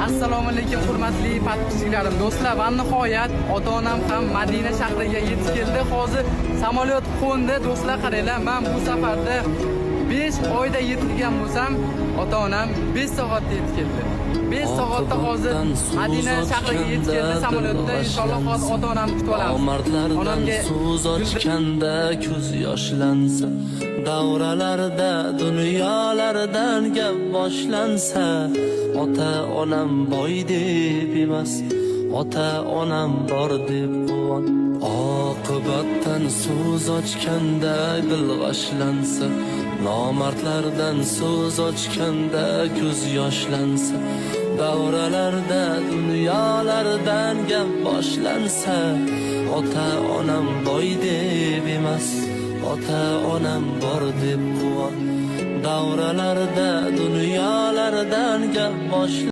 Assalomu alaykum, hurmatli подписчик larim, do'stlar va nihoyat ota-onam ham Madina shahriga yetib keldi. Hozir samolyot qo'ndi, do'stlar, qaranglar, men bu safarda 5 oyda yetib kelgan bo'lsam, ota-onam 5 soatda yetib keldi. 5 soatda hozir Madina shahriga yetib keldi samolyotda. Inshaalloh, hozir ota-onamni kutib olamiz. Nomardlardan Onamga so'z ochganda ko'z yoshlansa, davralarda dunyolardan gap boshlansa, ota onam boy deb emas, ota onam bor deb quvon. Oqibatdan so'z ochganda dil g'ashlansa, nomardlardan so'z ochganda ko'z yoshlansa, davralarda dunyolardan gap boshlansa, ota onam boy deb emas, ota onam bor deb quvon. Davralarda dunyolardan gap boshlansa.